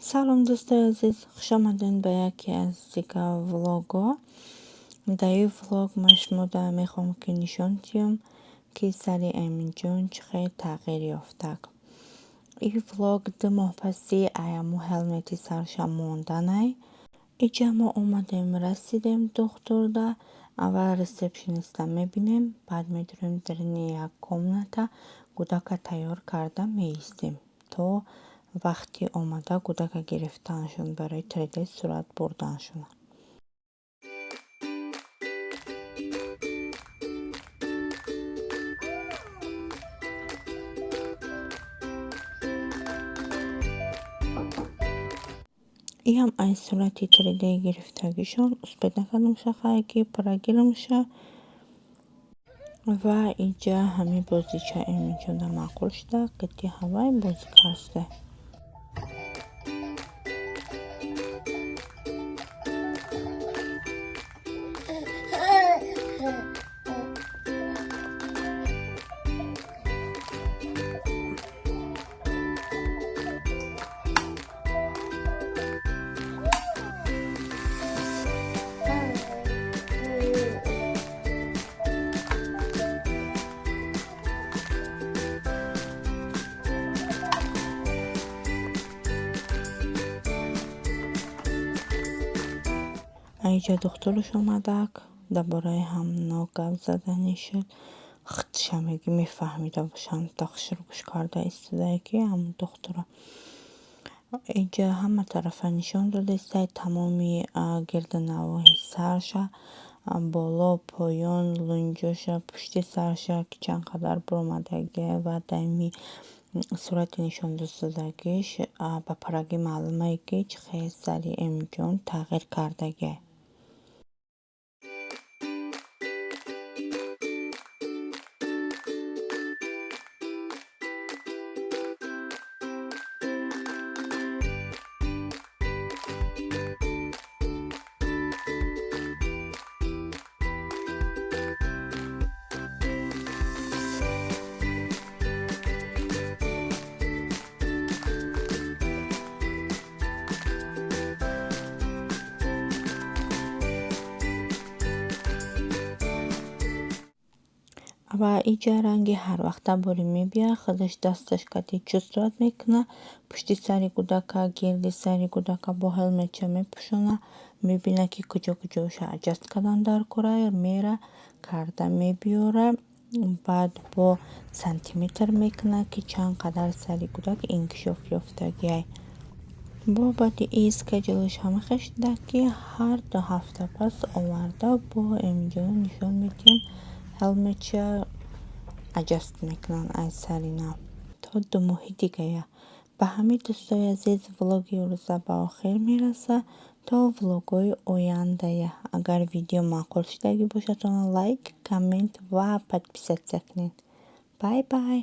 Салом, дӯстои азиз, хушомадед ба яке аз дигар влогҳо. Дар ин влог ман шумода мехоҳам, ки нишон диҳам, ки сари Эминҷон чӣ хел тағйир ёфтаг. Ин влог 2 моҳ паси аяму helmet и сарша монданай. Иҷа мо омадем, расидем духтурда. Аввал ресепшениста мебинем, баъд медурем даруни як комната, кӯдака тайёр карда меистем, то вақти омада кӯдака гирифтаншон барои 3D сурат бурданшон. Иам аз сурати 3D гирифтагишон успеть накардам шахае ки прогирамша. Ва иҷа ҳамин бозича Эминҷонда маъқул шуда, қити ҳавай бозӣ карда. Аиҷа духтураш омадак, дар бораи ҳамно гап заданӣ шуд. Худша меги мефаҳмида бошанд, тахшир гӯш карда истодае, ки ҳамун духтура. Иҷа ҳама тарафа нишон додистай, тамоми гирду навоҳи сарша, боло, поён, лунҷоша, пушти сарша, ки чанд қадар буромадагиай ва даими сурати нишондодагиш ба парагӣ маълумае, ки чӣ хел сари Эминҷон тағйир кардагиай. Ва иҷа ранги ҳарвақта борӣ мебиёяд, худаш дасташ кати чувствовать мекунад, пушти сари кӯдака, гирди сари кӯдака бо helmet ча мепӯшонад, мебинад, ки куҷо куҷоша адҷаст кардан дар кора, мера карда мебиёрад, баъд бо сантиметр мекунад, ки чанд қадар сари кӯдак инкишоф ёфтагиай. Бо баъди ин schedule ш ҳамахел шуда, ки ҳар 2 ҳафта пас оварда бо Эминҷона нишон медиҳем, helmet ча adjust мекунанд аз сари нав то 2 моҳи дигая. Ба ҳамин, дӯстои азиз, влоги имрӯза ба охир мерасад. То влогҳои ояндая. Агар видео маъқул шудагӣ бошад, лайк, коммент ва подписаться кунед. Bye bye.